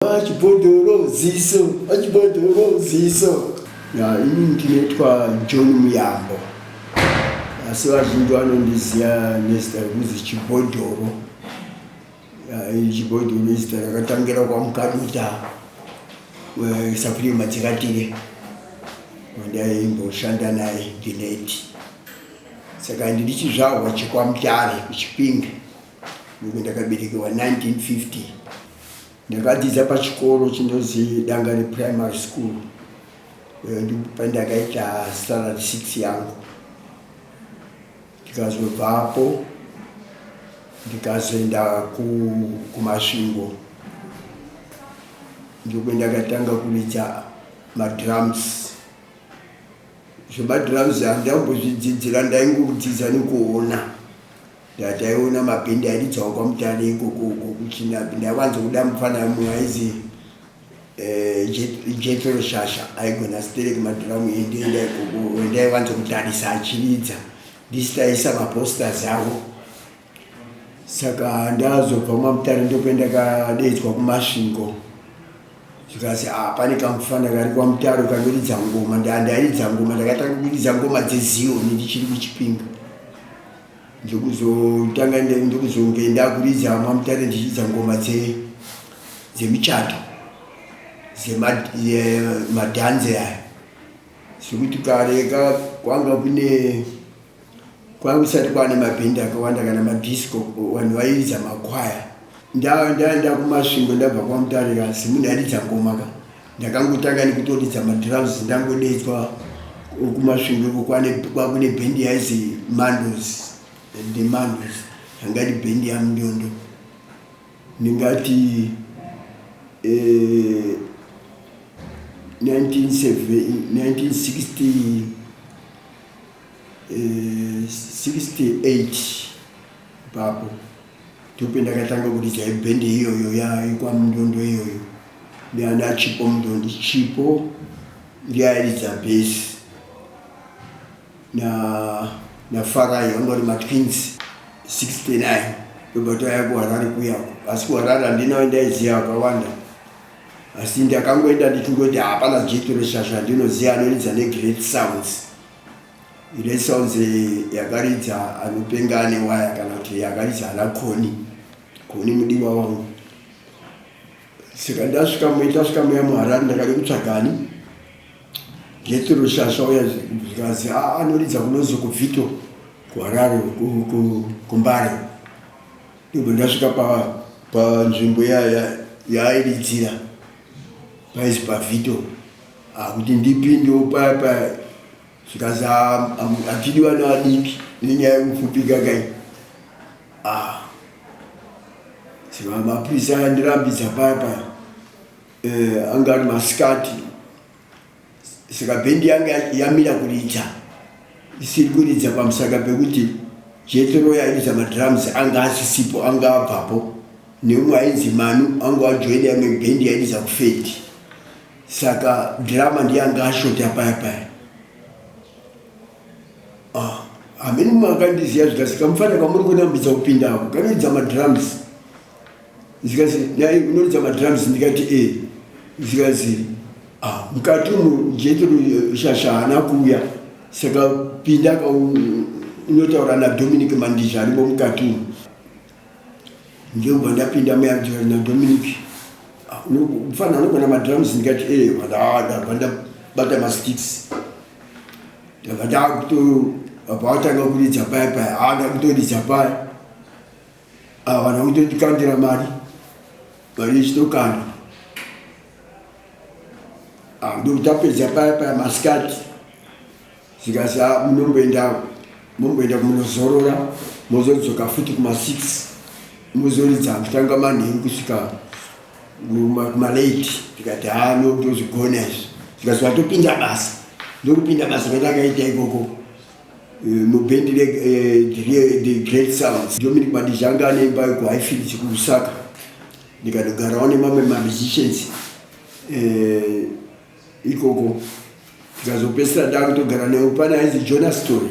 Vachibhodhoro ziso, vachibhodhoro ziso. Ya, ini ndinoitwa John Muyambo, asi vazhinji vanondiziva nezita rekuzi Chibhodhoro. Ya, iri Chibhodhoro izita rakatangira kwaMukaduta, Safiri Madzikatire, wandaimboshanda naye the late. Saka ndiri chizvarwa chekwaMutare kuChipinge, ndiko ndakaberekerwa 1950. Ndakadzidza pachikoro chinozi Dangare Primary School eh, ndipo pandakaita standard 6 yangu ndikazobvapo ndikazoenda kuMasvingo ndiko ndakatanga kuridza madrums. Zvemadrums handambozvidzidzira, ndaingodzidza nekuona. Ndataiona mabhendi airidzawo kwaMutare ikoko uko kuchina ndaiwanza kuda mupfana mumwe aizi eh, Jethro Shasha aigona sterek madhiramu endienda ikoko ndaiwanza kutarisa achiridza ndisi taisa maposters avo saka ndazobva kwaMutare ndopendakadeedzwa kuMasvingo zvikanzi ah, pane kamufana kari kwaMutare kanoridza ngoma. Ndairidza ngoma, ndakatanga kuridza ngoma dzeZiyoni ndichiri kuChipinga, ndokuzotanga ndokuzonge ndakuridza maMutare ndichiridza ngoma dzemichato dzemadhanze aya, zvekuti kare kwanga kune kwanga kusati kwane mabhendi akawanda kana madisco, vanhu vairidza makwaya. Ndaenda kuMasvingo ndabva kwaMutare ka, semunhu airidza ngoma ka, ndakangotanga nekutoridza madrums. Ndangodedzwa kuMasvingo iko kwakune bhendi yaizi Mandos, the Mandos, yanga iri bhendi yaMundondo. Ndingati 1968 ipapo ndope ndakatanga kuridza ibhendi iyoyo yekwaMundondo iyoyo ndiana Chipo Mundondo. Chipo ndiye airidza bhesi naFarai, vanga vari matwins. 69 ndobva tauya kuHarare kuyako, asi kuHarare handina ndaiziva akawanda, asi ndakangoenda ndichingoti hapana Jethro Shasha ndinoziva anoridza neGreat Sounds. Great Sounds yakaridza Anopenga Ane Waya, kana kuti yakaridza ana Koni Koni Mudiwa Wangu. Saka ndasvika tasvika muya muHarare, ndakade kutsvagani Jethro Shasha uya, zvikanzi anoridza kunozi kuVito kuHarare, kuMbare. Ndobva ndasvika panzvimbo yaairidzira paizi paVito, kuti ndipindewo paya paya, zvikanzi hatidi vana vadiki nenyaya yekupfupika kai. Saka mapurisa andirambidza paya paya. Anga ari masikati, saka bhendi yanga yamira kuridza, isiri kuridza pamusaka pekuti Jethro yairidza madrums anga asisipo, anga abvapo, neumwe ainzi Manu anga ajoina imwe bhendi yairidza kuFedi, saka drummer ndiye anga ashota paya paya. Hamene mumwe akandiziva, zvikasika mufana kamuri kunambidza kupinda ako kanoridza madrums. Zvikanzi, "Nhai, unoridza madrums?" Ndikati, "E." Zvikanzi, "Ah, mukati umu Jethro Shasha haana kuuya, saka pinda ka unotaura naDominic Mandizha arimo mukati umu." Ndobva ndapinda muya naDominic, "Mufana anogona madrums?" Ndikati, "E." Ndabva ndabata masticks, ndabva ndakuto abva atanga kuridza paya paya. Ndakutoridza paya. Vanhu vakutondikandira mari, mari ichitokanda. Ndokutapedza paya paya masikati, zvikasi munomboenda, momboenda kumunozorora, mozodzoka futi kuma6, mozoridza kutanga manheru kusvika kumalate. Ndikati, "Ha, no, ndozvigona izvi." Zvikasi watopinda basa. Ndokupinda basa kwandakaita ikoko mubhendi the Great Sounds. Dominic Madizha anga ane imba kuHighfields kuLusaka, ndikandogarawo nemamwe mamusicians ikoko. Tikazopedzisira ndakutogara newo pane ainzi Jonas Story,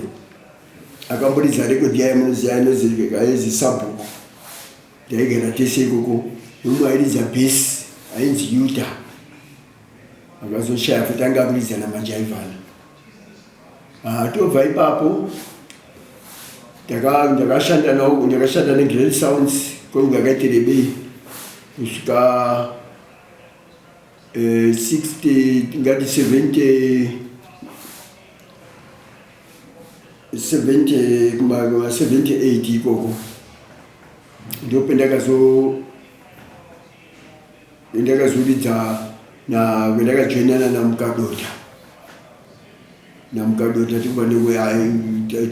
akamboridza rekodhi yaye munoziva inonzi aizi Sabhuku. Ndaigara tese ikoko nemumwe airidza bhesi. Ainzi Yuta akazoshaya futi anga akuridza namajaivhana. Ah, tobva ipapo ndakashanda nawo, ndakashanda neGreat Sounds kwenguva yakaiti rebei kusvika 60 ngati 70 70 kuma 78 ikoko ndopendakazo ndakazoridza na ndakajoinana namukadota namukadota tikuva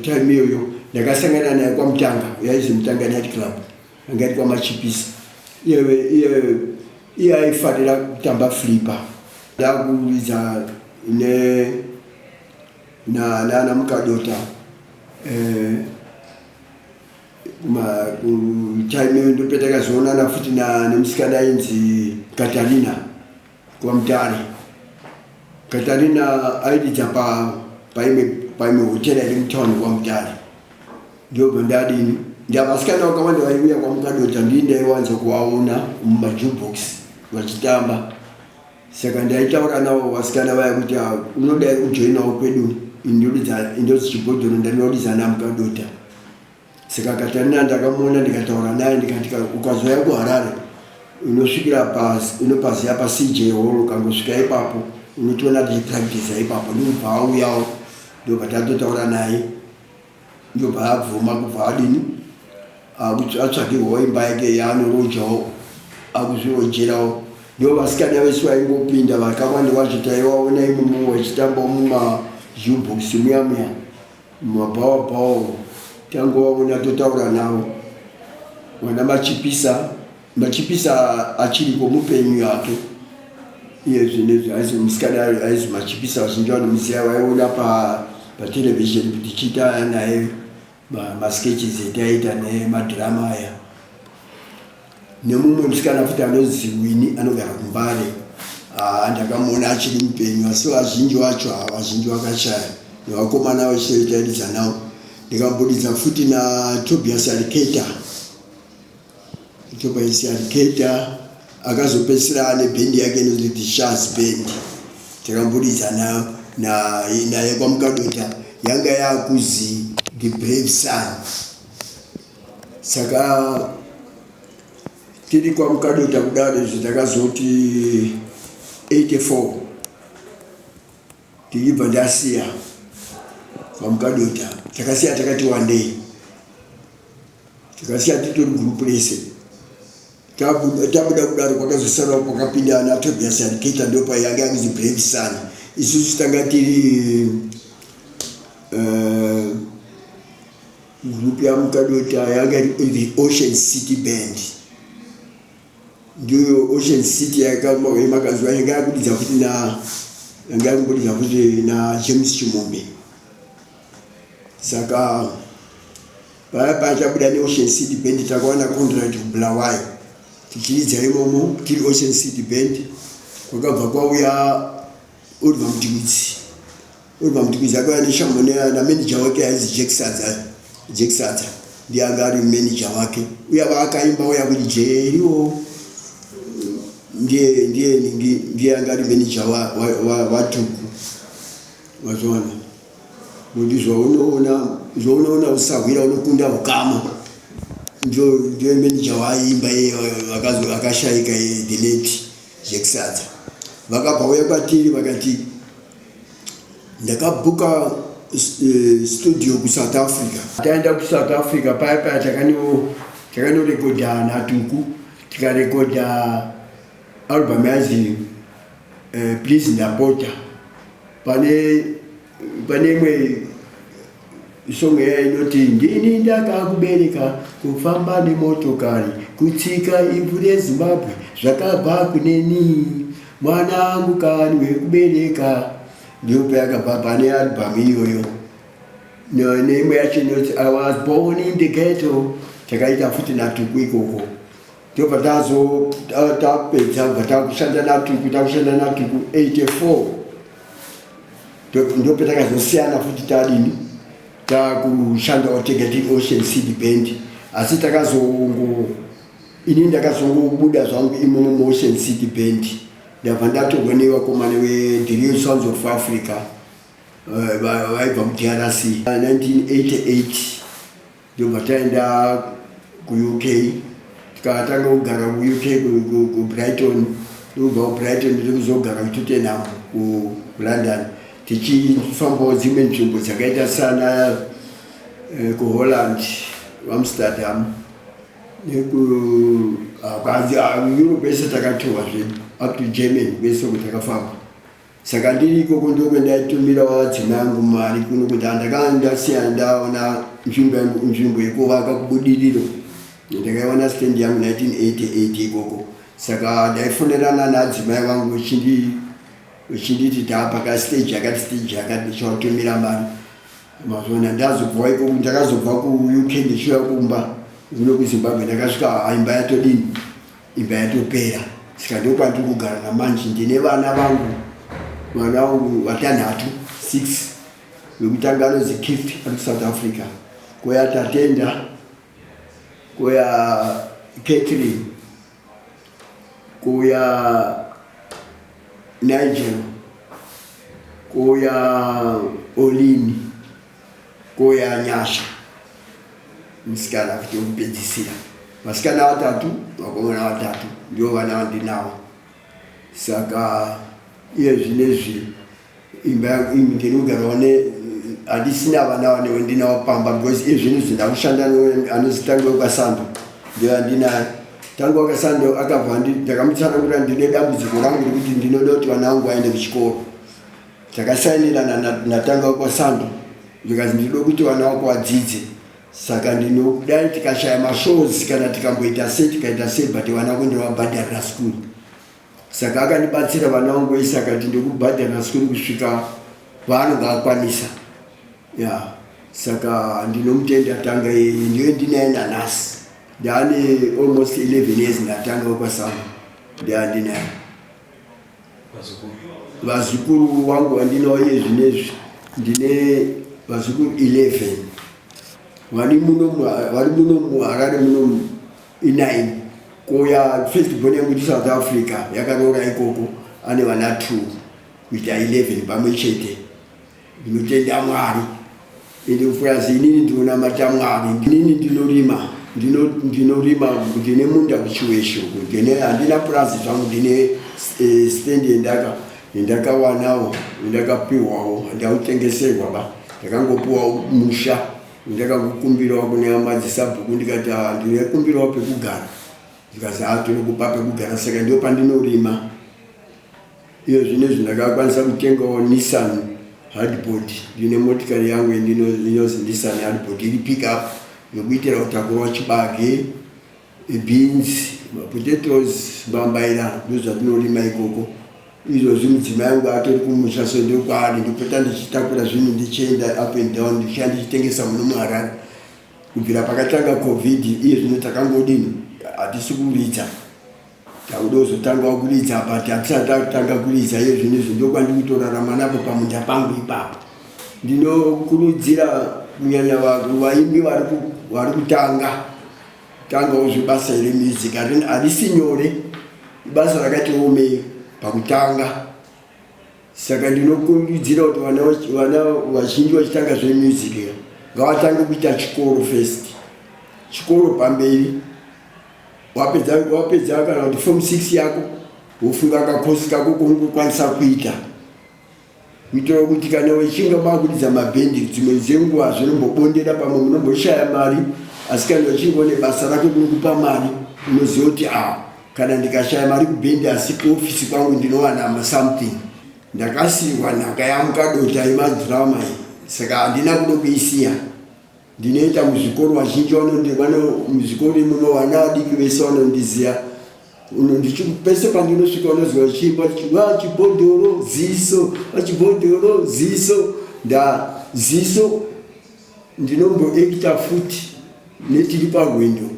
time iyoyo ndakasangana naye kwamutanga yaizi Mutanga Night Club, anga iri kwamachipisa. Iye aifarira kutamba flipper. Ndakuridza ne nana mukadota eh, time iyo ndopetakazoonana futi nemusikana ainzi Katarina kwaMutare. Katarina airidza paimwe hotera iri mutauni kwaMutare. Ndobva ndadini, ndavasikana vakawanda vaiuya kwamukadota, ndii ndaiwanza kuvaona mumajukebox vachitamba. Saka ndaitaura navo vasikana vaya kuti unodai ujoinawo kwedu, indozi chibhodhoro ndanoridza namukadota. Saka Katarina ndakamuona, ndikataura naye, ndikati ukazouya kuHarare unosvikira unopaziya paCJ Hall, ukangosvika ipapo unotiona tichipractisa ipapo. Ndobva auyawo, ndobva tatotaura naye, ndobva abvuma kubva adini atsvagirwawo imba yake yaanorojawo, akuzvirojerawo. Ndo vasikana vese vaingopinda vakawanda vacho taivaona imomo vachitambawo mumajukebox muya muya mumabhawa bhawa, tangovaona totaura navo. Vana Machipisa, Machipisa achiriko mupenyu yake iye zvinezvi, aizi musikana aizi Machipisa, vazhinji vanomuziva, vaiona patelevision kuti tichiita naye masketches etaiita nemadhirama aya. Nemumwe musikana futi anonzi Wini anogara kuMbare, ndakamuona achiri mupenyu, asi vazhinji vacho vazhinji vakashaya. Nevakomana vese tairidza navo, ndikambudidza futi naTobias Aliketa. Tobias Aliketa akazopedzisira ane bhendi yake inonzi The Shaz Band. Takambudidza naye kwamukadota, yanga yakuzi The Brave Son. Saka tiri kwamukadota kudaro izvi, takazoti 84 tichibva ndasiya kwamukadota. Takasiya takati wandei, takasiya titori gurupu rese. Tabuda kudaro kwakazosarawo kwakapinda ana Tobias Aliketa, ndopa yanga yakuzi Brave Son. Isusu tanga tiri gurupu yamukadota yanga iri The Ocean City Band. Ndiyo Ocean City yamakanzwa yanga yakudidza futi na yanga yakumbudidza futi naJames Chimombe. Saka paya pachabuda neOcean City Band takawana contract kuBulawayo tichiridza imomo tiri Ocean City Band. Kwakabva kwauya Oliver Mutikudzi. Oliver Mutikudzi akauya neshambo namanager wake ainzi Jack Sadza. Jack Sadza ndiye anga ari manager wake uya vaakaimba uya kuti Jeriwo, ndiye ndiye ndiye anga ari manager waTuku. Wazviona kuti zvaunoona usahwira unokunda ukama, ndiye manager waaimba iye akashaika iye, the late Jack Sadza. Vakabva uya kwatiri vakati ndakabhuka studio kuSouth Africa. Taenda kuSouth Africa paya paya takanorekodha naTuku, tikarekodha album yazi Please Ndapota. Pane imwe song iya inoti ndini ndakakubereka, kufamba nemotokari, kutsika ivhu reZimbabwe zvakabva kuneni, mwana angu kani wekubereka. Ndipo payakabva pane album iyoyo. Neimwe yacho inoti I was born in the ghetto, takaita futi naTuku ikoko. Ndobva tazo tapedza kubva takushanda naTuku, takushanda naTuku 84 ndopetakazosiyana futi, tadini takushandawo tega tiri Ocean City Band. Asi takazongo Ini ndakazongobuda zvangu imomo muOcean City Band, ndabva ndatorwa nevakomana veThe Real Sounds of Africa vaibva kuDRC. 1988 ndobva taenda kuUK, tikatanga kugara kuUK, kuBrighton. Ndobva kuBrighton ndiri kuzogara kuTottenham, kuLondon, tichifambawo dzimwe nzvimbo dzakaita sana kuHolland, Amsterdam, nekuEurope yese takatorwa zvedu, up to Germany kwese uko takafamba. Saka ndiri ikoko ndokwendaitumirawo vadzimai angu mari kuno, kuti handakanga ndasiya ndaona nzvimbo yangu, nzvimbo yekuvaka kuBudiriro. Ndakaiwana stand yangu 1988 ikoko. Saka ndaifonerana naadzimai vangu vechinditi taapaka stage yakati, stage yakati, ndichivatumira mari. Mazona ndazobva ikoko, ndakazobva kuUK ndichiuya kumba kuno kuZimbabwe, ndakasvika imba yatodini, imba yatopera. Saka ndokwandiri kugara namanje. Ndine vana vangu, vana vangu vatanhatu, 6. Wekutanga anonzi Gift, ari kuSouth Africa, koya Tatenda, koya Catherine, koya Nigel, koya Olini, koya Nyasha, musikana kuti wekupedzisira. Vasikana vatatu, vakomana vatatu, ndio vana vandinavo. Saka iye zvinezvi imba yangu ndinogarawo ne handisina vana vanewe ndinawo pamba, because iye zvinezvi ndakushanda anonzi Tange wekwaSando, ndiyo andinaye. Tange wakaSando akabva, ndakamutsanangura ndine dambudziko rangu rekuti ndinoda kuti vana vangu vaende kuchikoro. Takasainirana naTanga wekwaSando, ndikazi ndinoda kuti vana vako vadzidze, saka ndinodai tikashaya mashows kana tikamboita sei, tikaita sei, but vana vako ndinovabhadharira school. Saka akandibatsira vana vangu vese, akati ndokubhadharira school kusvika paanonge akwanisa ya. Saka ndinomutenda Tanga iyeye, ndiyo ndinaye nanhasi. Ndaane almost 11 years ndatanga wekwaSando, ndiandinaye. Vazukuru vangu vandinawo iye zvinezvi, ndine vazukuru 11 vari muno, vari muno muHarare muno i9, koya first born yangu kuti South Africa, yakaroora ikoko, ane vana 2, kuita 11 pamwe chete. Ndinotenda Mwari. Ende plus inini ndinonamata Mwari. Inini ndinorima, ndinorima, ndine munda kuChiweshe uko. Ndine, handina purazi zvangu, ndine stand yandakawanawo, yandakapiwawo, handautengeserwa ba, ndakangopiwawo musha. Ndakakukumbirawo kune madzisabhuku, ndikati, "Ah, ndinokumbirawo pekugara." Ndikazi, "Ha, tinokupa pekugara." Saka ndo pandinorima iyo zvinezvi. Ndakakwanisa kutengawo Nissan Hardbody. Ndine motikari yangu inonzi Nissan Hardbody, iri pick up, yokuitira kutakurawo chibage, beans, mapotatoes, mbambaira, ndozvatinorima ikoko. Izvozvi mudzimai yangu atori kumusha, so ndokwaari ndopota ndichitakura zvinhu, ndichienda up and down, ndichiya ndichitengesa muno muHarare. Kubvira pakatanga COVID, iye zvino takangodini, hatisi kuridza. Takuda kuzotangawo kuridza, but hatisati tatanga kuridza iye zvinezvi. Ndokwandiri kutorarama napo pamunda pangu ipapo. Ndinokurudzira kunyanya vaimbi vari kutanga tangawo zvebasa remusic. Harisi nyore, ibasa rakati omei pakutanga. Saka ndinokurudzira kuti vana vazhinji vachitanga zvemusic ngavatange kuita chikoro first, chikoro pamberi. Wapedza kana kuti form 6 yako, wofunga kakosi kako kaungokwanisa kuita, kuitira kuti kana uchinge makuridza mabhendi, dzimwe dzenguva zvinombobondera, pamwe munomboshaya mari, asi kana uchinge une basa rako rinokupa mari, unoziva kuti a kana ndikashaya mari kubhendi, asi kuofisi kwangu ndinowana something. Ndakasiyirwa nhaka yaMukadota yemadhirama iyi, saka handina kudo kuisiya. Ndinoita muzvikoro, vazhinji muzvikoro imomo vana vadiki vese vanondiziva. Pese pandinosvika unoziva chiimba vachibhodhoro ziso, vachibhodhoro ziso, nda ziso. Ndinomboekita futi netiri parwendo,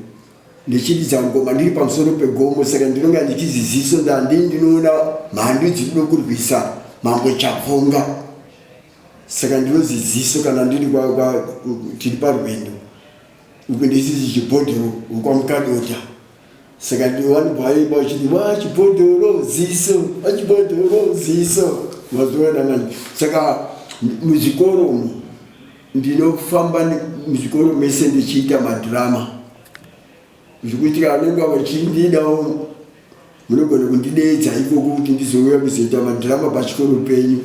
ndichiridza ngoma ndiri pamusoro pegomo. Saka ndinonga ndichizi ziso, ndandii ndinoona mhandu dzinoda kurwisa Mambo Chapfonga. Saka ndinozi ziso kana ndiri tiri parwendo uku, ndichizi chibhodhoro wekwaMukadota. Saka vanobva vaimba vachiti wachibhodhoro ziso, wachibhodhoro ziso. Mazuva manje. Saka muzvikoro umu ndinofamba muzvikoro mese ndichiita madhirama, zvekuti vanenge vachindidawo munogona kundideedza ikoko kuti ndizouya kuzoita madhirama pachikoro penyu.